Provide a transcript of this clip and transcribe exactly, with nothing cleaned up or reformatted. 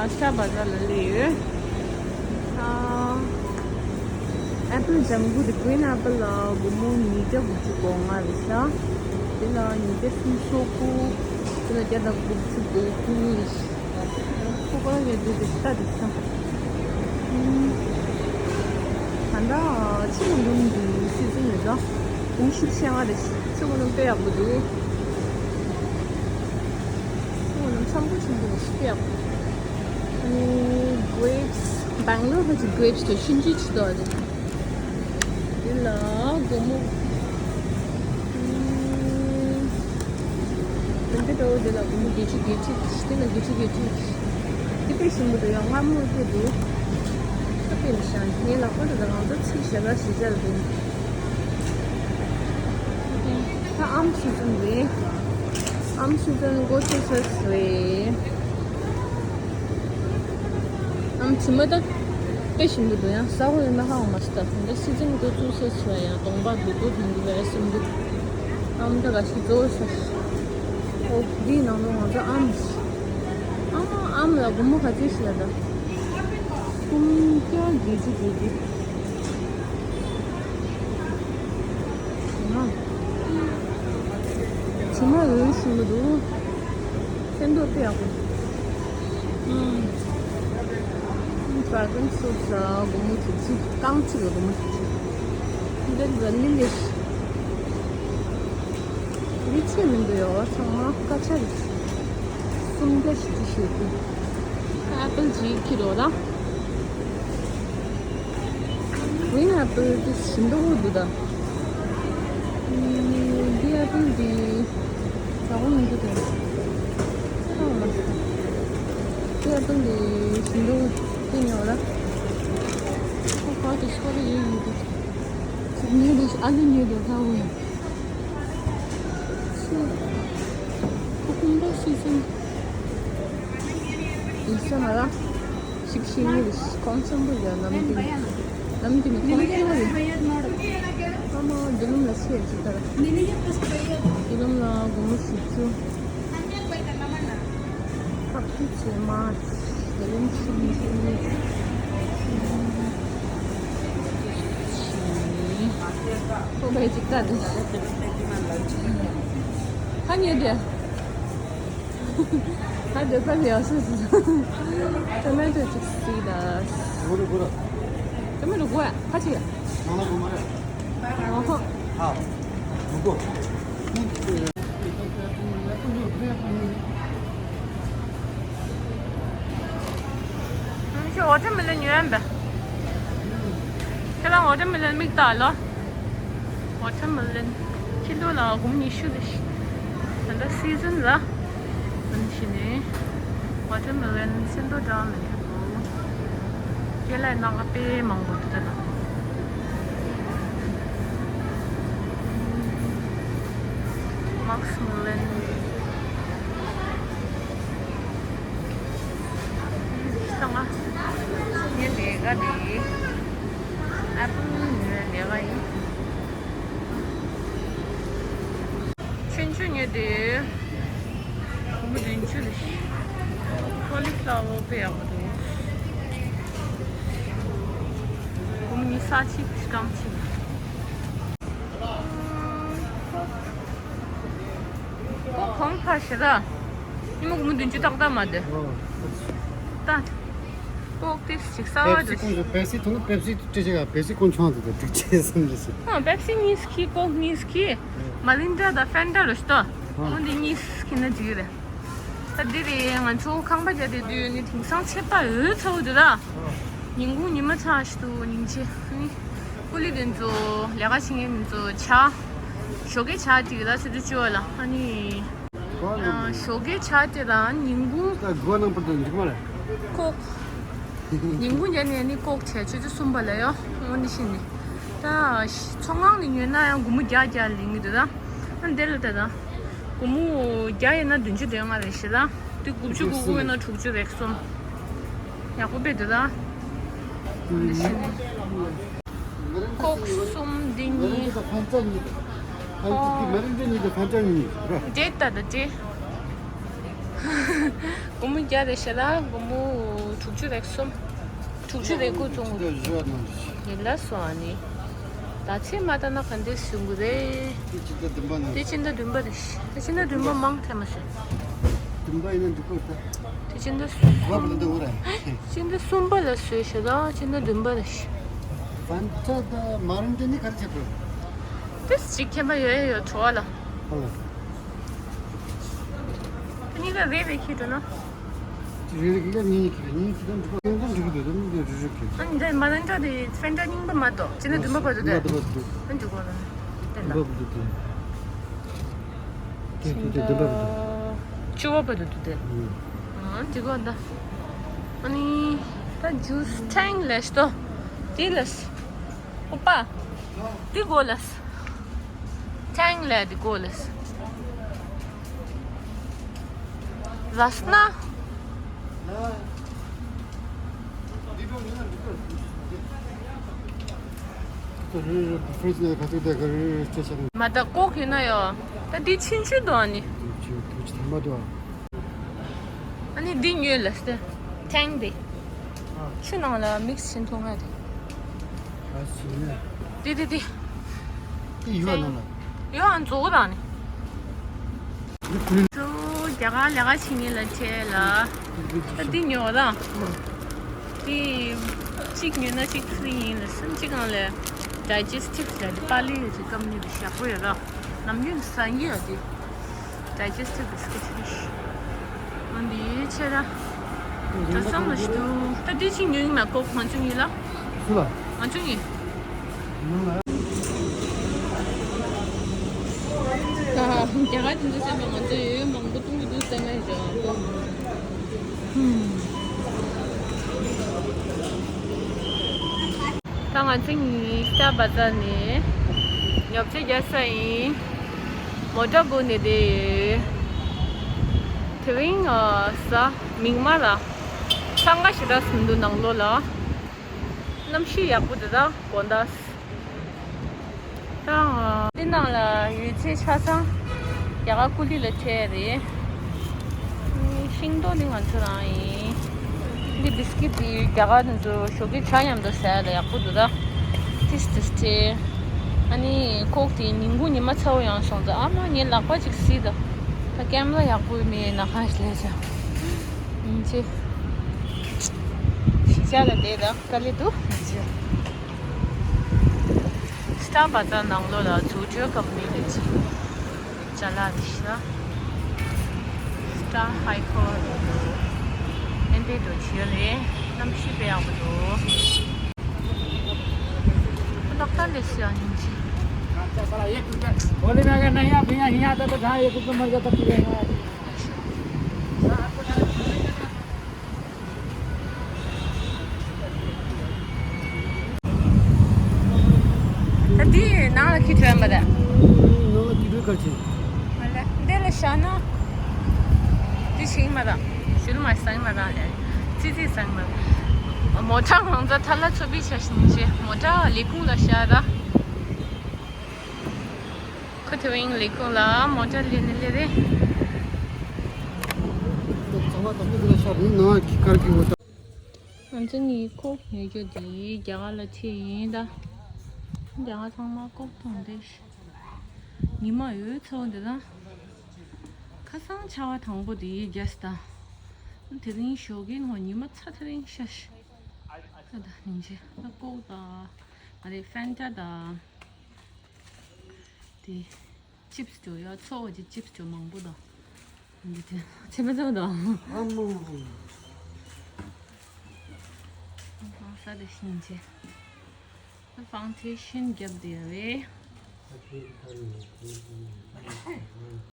ཤ་བ་ཟ་ལ་ལས་ཡོད། ཨ་ཨེ་པལ་ལྗང་གུ་དེ་གུ་རིན་ཨེ་པལ་ལ་སྒོར་མོ་ཉིས་བརྒྱ་དགུ་བཅུ་གོ་ལྔ་རེད་ཤག་དེ་ལ་ཉིས་བརྒྱ་སུམ་ཅུ་སོ་དགུ། དེ་ལ་བརྒྱ་དང་དགུ་བཅུ་གོ་དགུ་རེད་ཤག་ཁོ་པ་ཡོད་དུས་དེ་ལྟ་དེ་ཚོ། ད་ལྟ་ཕྱི་ལོ་ནུབ་ཀྱི་སི་ཛན་རེད་ད། གུང་ཤུགས་ཆེ་བ་རེད། ཕྱི་ལོ་ནུབ་དཔེ་ཡག་པོ་འདུག་ཕྱི་ལོ་ནུབ་འཆམ་པོ་ཆེན་པོ་རེད་དཔེ་ཡག་པོ། ཨ་ནི་གྷི་རེབ་སི། སྦང་ལོར་ཕ་གི་གྷི་རེབ་སི་དེ་ཤིན་ཅི་ཆུ་དོག་རེད། འདི་ལ་སྒོར་མོ། ཨུམ། དེ་འདྲ་འདྲ་བོ་དེ་ལ་སྒོར་མོ་བརྒྱད་ཅུ་གྱ་གཅིག་དེ་ལ་བརྒྱད་ཅུ་གྱ་གཅིག་དེ་དཔེ་ཞིམ་པོ་འདུག་ཡང་མངར་མོ་དེ་འདུག་ད་དཔེ་མི་ཤ་ངའི་ལག་པ་དེ་ལ་ང་ཚོ་ཚིག་ཞེ་དྲག་ཞེ་དྲག་འདུག་ད་ཨམ་སི་ཛན་རེད། ཨམ་སི་ཛན་འགོ་ཚུགས་ཚར་རེད། ཨམ་དྲི་མ་ད་དཔེ་ཞིམ་པོ་འདུག་ཡང་ཟ་དགོས་ཡོད་ན་ཧ་གོ་མ་སོང་། ད་སི་ཛན་འགོ་ཚུགས་ས་ཚོ་ཡང་གདོང་པ་སྡུག་པོ་ཐོན་གི་རེད་བསམ་གི། ཨམ་ད་ག་ཞིག་བཙོ་ས། ཨོ་འདིའི་ནང་ལོགས་ང་ཚོ་ཨམ། ཨམ་ཨམ་ལ་སྒོར་མོ་ག་ཚོད་ཞིག་ལ་ད། སུམ་བརྒྱ་བརྒྱད་ཅུ་བརྒྱད་ཅུ། དྲི་མ། དྲི་མ་འོད་ཞིམ་པོ་འདུག་སེམས་མདོག་དཔེ་ཡག་པོ། ཨུམ། ཨུམ། ཌ་རེ་གོན་ཕུ་རུཊ་ལ་སྒོར་མོ་བཅུ་གཅིག་རྐང་གཅིག་ལ་སྒོར་མོ་བཅུ་གཅིག་འདི་ཝ་ནི་ལ་ཞིག་རིགས་ཆེ་མི་འདུག་ཡོ། ཚང་མ་སྐད་ཆ་རེད། སུམ་བརྒྱ་བཞི་བཅུ་ཞེ་དགུ། ཨེ་པལ་གཅིག་ཁྱེར་རོགས་ལ། ཝིན་ཨེ་པལ་དེ་ཞིམ་མདོག་པོ་འདུག་ད། འདི་ཨེ་པལ་འདི་ཡག་པོ་མི་འདུག་ད། ཨ་མ། འདི་ཨེ་པལ་འདི་ཞིམ་མདོག་དེ་ཉོ་ལ། ཁོ་ག་དེ་ཤོར་ཡོད་ཡོད་དེ། ཉོས་དེ་ཨ་ལུ་ཉོས་དེ་ཧ་གོ་ཡ། ཁོ་ཀུན་པ་སུས་སུ། ཡིན་ས་མ་ར། ཤིག་ཤིག་ནི་རེད། ཁོང་ཆེན་པོ་རེད། ནམ་རྒྱུན། ནམ་རྒྱུན་ནི་ཁོང་ཆེན་པོ་རེད། ཨ་མ་མདུན་ལམ་ལ་ཆས་ཅི་ལྟར། མདུན་ལམ་ལ་སྒོར་མོ་བཞི་བཅུ། ཁག་ཅིག་བྱས་མ། དེ་རིང་ཤིང་ཤིང་། ཁོ་པའི་ཅིག་ལྟ་དེ། ཁ་ཉེ་དེ། ད་འདོད་པ་ལས་སུ་སུ། ཊོ་མེ་ཊོ་ཅིག་སི་ད། ཊོ་མེ་ཊོ་གོ་ཁ་ཅིག་ཨོ་ཧོ། ཁྱོད་ཝ་ཊར་མེ་ལོན་ཉོས་ཡིན་པས། ཁྱེད་རང་ཝ་ཊར་མེ་ལོན་མིག་ལྟ་ལོ། ཝ་ཊར་མེ་ལོན་ཁྱི་ལོ་ལ་སྒོར་མོ་ཉི་ཤུ་རེད། ད་ལྟ་སི་ཛན་ར། ཨ་ནི་ཕྱི་ནས་ཝ་ཊར་མེ་ལོན་སེ་མདོག་འདྲ་མི་འདུག་ཀེ་ལའི་ནང་ཁ་དཔེ་མང་པོ་འདུག་ད་ལྟ། མག་སི་མེ་ལོན། ཚང་མ་ངའི་ལས་ཀ་རེད། ཨ་པུ་ངའི་ལས་ཀ་ཡིན། ཆུང་ཆུང་ཉོས་ཏེ། སྒོར་མོ་བདུན་ཅུ་རེད། ཀོ་ལི་ཕ་ལ་ཝར་དཔེ་ཡག་པོ་འདུག་སྒོར་མོ་ཉི་ཤུ་རྩ་གཅིག་སྐམ་ཆེ། ཁོ་གོང་ཕ་ཞེ་ད། ཉི་མ་སྒོར་མོ་བདུན་ཅུ་ཏག་ཏག་མ་དེ། ད། ཀོག་ཏིས་ཅིག་གསར་པ་པེབ་སི་འདུག་ཀོང་ཆོག་པེབ་སི་ཐུང་ན་པེབ་སི་ཏྲི་ཅིག་ཡ་པེབ་སི་ཀོང་ཆོག་འདུག་ཏྲི་ཅེ་སམ་ལི་སི། ཨ་པེབ་སི་གཉིས་ཁྱི་ཀོག་གཉིས་ཁྱི། མ་ལིན་ཏྲ་དང་ཧྥན་ཏ་རུ་ཤྟོ། འོ་འདི་གཉིས་ཁྱི་ན་ཅིག་རེད། ད་འདི་རེད། ང་ཚོ་ཁང་པ་རྒྱག་དེ་དུས་ནི་དེང་སང་ཆད་པ་འོས་ཚ་བོ་འདུག་ད། ཉིན་གུང་ཉི་མ་ཚ་ཞིག་ཏུ་ཉིན་ཆེ་ནི། ཀུ་ལི་དེ་ཚོ་ལས་ཀ་བྱེད་མཁན་དེ་ཚོ་ཇ། ཞོགས་ཀའི་ཇ་དེ་ལ་ཆུ་ཚོད་བཅུ་པ་ལ་ཨ་ནི། ཞོགས་ཀའི་ཇ་དེ་དང་ཉིན་གུང་། ད་དགོས་ནང་པར་དུ་འཇིགས་མ་རེད། ཀོག་ཉིན་གུང་རྒྱབ་ནས་ནི་ཀོག་བྱས་ཆུ་ཚོད་གསུམ་པ་ལ་ཡོ། འོ་འདི་བཞིན་ནི། ད་ཚོང་ཁང་ནས་ཉོས་ན་ཡང་སྒོར་མོ་བརྒྱ་བརྒྱ་ལེན་གི་འདུག་ད། ཨ་འདི་ལ་ད་ད། སྒོར་མོ་བརྒྱ་ཡིན་ན་བདུན་ཅུ་དོན་ལྔ་རེད་ཞེ་ད། དེ་དགུ་བཅུ་དགུ་དགུ་ཡིན་ན་དྲུག་ཅུ་རེ་གསུམ། ཡག་པོ་དཔེ་འདུག་ད། འོ་འདི་བཞིན་ནི། ཀོག་གསུམ་འདི་གཉིས། ཨོ། འབྲས་ད་ད་འབྲས། སྒོར་མོ་བརྒྱ་རེད་ཤག་ལ། སྒོར་མོ་དྲུག་ཅུ་རེ་གསུམ། དྲུག་ཅུ་རེ་དགུ་བཙོང་གི་འདུག་ལ་སོང་ཨ་ནི། ད་ཚེ་མ་ལྟ་ན་ག་འདྲ་བཟོ་གི་རེད། དེ་སྤྱི་ཟླ་བདུན་པ་ནང་། དེ་སྤྱི་ཟླ་བདུན་པ་རེད། དེ་སྤྱི་ཟླ་བདུན་པ་མང་ཐལ་མ་ཟེར། བདུན་པ་ཡིན་ན་འགྲིག་གི་རེད་ད། དེ་སྤྱི་ཟླ་གསུམ། བ་བ་ལ་འདི་འོ་ར། སྤྱི་ཟླ་གསུམ་པ་ལ་བཟོས་ཤག་ད། སྤྱི་ཟླ་བདུན་པ་རེད། ཝན་ཏྲ་དང་མ་རན་ཏྲ་ནི་ག་རེ་བྱེད་དགོས། དེ་གཅིག་ཁྱད་པར་ཡོད་ཡོད་བྲོ་བ་ལ། ཨོ། གཉིས་ཀ་རེ་རེ་ཁྱེར་འགྲོ་ན། རེ་རེ་ཁྱེར་གཉིས་གཉིས་ཁྱེར། གཉིས་ཁྱེར་ན་འགྲིག་གི་འདུག་འགྲིག་གི་འདུག་རེ་རེ་ཁྱེར། ཨ་ནི་འདི་མ་རན་ཏྲ་དེ་ཧྥན་ཏྲ་རྙིང་པ་མ་གཏོགས་སྤྱི་ཟླ་བདུན་པ་བར་དུ་དེ། མ་གཏོགས་བར་དུ། ཨ་འཇུག་གོ་ལ། དེ་ལ། བདུན་པ་བར་དུ་དེ། དེ་དེ་དེ་བདུན་པ་བར་དུ། བཅུ་པ་བར་དུ་དེ། ཨ་འཇུག་གོ་ད། ཨ་ནི་ད་ཇུས་ཐེངས་ལས་ཏོ། དེ་ལས། ཨོ་པ། འདི་གོ་ལས། ཐེངས་ལས་འདི་གོ་ལས། ར་སྣ། མ་ད་ཀོག་ཡིན་ན་ཡོ། ད་འདི་ཆུང་ཆུང་འདུག་ཨ་ནི། ཨ་ནི་འདི་ཉོས་ལ་སྟེ། ཐེངས་འདི། ཨ། ཆུ་ནང་ལ་མིག་སི་བྱེད་མཐོང་ང་དེ། ཨ་སུ་ནི། འདི་འདི་འདི། འདི་ཡོད་ནང་ལ། ཡོད་ཨ་འཛུགས་ར་ནི། འདི་ཁུལ། ཚུ་རྒྱ་གར་ལས་ཀ་བྱེད་མཁན་ལ་བྱས་ལ། ཨ་འདི་ཉོ་ར། འདི་གཅིག་ཉོས་ན་གཅིག་ཕུལ་ཡིན་ལ་སུམ་གཅིག་གང་ལས། ཌའི་ཇེ་སི་ཊིབ་ལ་འདི་པཱ་ལི་ཡོད་ཀྱི་ཀམ་པ་ནི་འདི་ཞག་པོ་ཡོད་ར། ནམ་རྒྱུན་ཟ་གི་ཡོད་དེ། ཌའི་ཇེ་སི་ཊིབ་བི་སི་ཀིཊ་ནི། འོན་ཏེ་ཆེ་ར། དྲ་ཚང་ལ་ཞུ། ད་དེ་ཅིག་ཉོ་ཡིན་ན་ཀོག་ང་ཚོ་གཉིས་ལ། སུ་ལ། ང་ཚོ་གཉིས། ནང་ལ། ད་རྒྱ་གར་དེ་ཚོ་བྱས་པ་ང་ཚོ་ཡོད་ཡོད་མང་པོ་གཏོང་གི་འདུག་ཟེར་ན་ཡང་། ད་ང་ཚོ་གཉིས་སྟར་བ་ཛར་ནས་ཉོ་ཆ་རྒྱག་ས་ཡིན། མོ་ཊ་སྒུག་ནས་བསྡད་ཡོད། དེ་རིང་ཨ་གཟའ་མིག་དམར་ལ། འཚང་ཁ་ཞེ་དྲག་ཟིན་འདུག་ནང་ལོགས་ལ། གནམ་གཤིས་ཡག་པོ་འདུག་ད་དགོང་དག་ད་ཨ་འདི་ནང་ལ་ཡོད་ཚད་ཆ་ཚང་རྒྱ་གར་ཀུ་ལི་ལ་སྤྲད་རེད། ཤིང་ཏོག་འདི་ང་ཚོ་རང་ཡིན། འདི་བི་སི་ཀིཊ་འདི་རྒྱ་གར་འདི་ཚོ་ཞོགས་ཀས་ཇ་མཉམ་དུ་ཟ་ཡ་ལ་ཡག་པོ་འདུག་ད་ཏིས་ཏིས་སྤྲད། ཨ་ནི་ཀོག་དེ་ཉིན་གུང་ཉི་མ་ཚ་བོ་ཡོང་སོང་ཙང་ཨ་མ་ངའི་ལག་པ་ཅིག་བསིལ་ད། ད་ཀེམ་ར་ཡག་པོ་མེད་ན་ཁ་ཞིག་ལས་ཅང་། ཡིན་ཅི། ཤི་ཆ་ལ་བསྡད་ད་དཀའ་ལས་འདུག་ཡིན་ཅི། སྟར་བ་ཛར་ནང་ལོགས་ལ་འཛུགས་སྐྲུན་ཀམ་པ་ནི་རེད་ཅི། ཅ་ལག་རེད་ཤག་སྟར་ཧའི་ཀོ་རེད་འདུག་ཨེ་འདྲས་འགྲོ་བྱེད་རེད། གནམ་གཤིས་དཔེ་ཡག་པོ་འདུག་ཏག་ཏག་ལས་ཤག་ཡིན་ཅི། ད་འདི་ནང་ལ་ཁྱི་ཐོན་པ་རེད། ནང་ལ་ཁྱི་ཐོན་ག་ཅི། མ་ལ་འདི་ལ་བཞག་ན། འདི་ཞིག་མ་ར། ཞུལ་མ་སང་མ་ར་ལས། ཙི་ཙི་སང་མ་ར། མོ་ཊ་ང་ཚོ་ཐ་ལ་ཚོ་པི་ཆ་ཞིང་ཆེ། མོ་ཊ་ལས་ཁུངས་ལ་བཞག་ར། ཁོ་ཐེ་བའི་ལས་ཁུངས་ལ་མོ་ཊ་ལས་ནི་ལས་རེད། ཚང་མ་དང་མི་འདི་ལ་ཤར་ནི་ནང་གི་ཀར་གི་འོ་ད། ང་ཚོ་ནི་ཁོ་ཉོ་རྒྱུ་དེ་རྒྱ་གར་ལ་ཁྱེར་ཡིན་ད། རྒྱ་གར་ཚང་མ་ལྐོག་གཏོང་དེ། ཉི་མ་ཡོད་ཚོ་འདི་ད། ཁ་སང་ཆར་པ་དང་པོ་དེ་རྒྱས་ད། དེ་རིང་ཞོགས་ཀའི་ངོ་ཉི་མ་ཚ་དེ་རིང་ཤ་ཤ། ད་ད་ཉིན་བྱེད་ད་ཀོག་ད། ཨ་རེ་ཧྥན་ཏྲ་ད། དེ། ཅིབ་སི་ཅོ་ཡ་ཚོ་བ་ཅི་ཅིབ་སི་ཅོ་མང་པོ་དང་། འདི་དེ་ཚེ་མ་ཚོ་དང་། ཨ་མ། ས་དེ་ཤིན་ཆེ། ཕའུན་ཌེ་ཤན་རྒྱབ་དེ་རེད།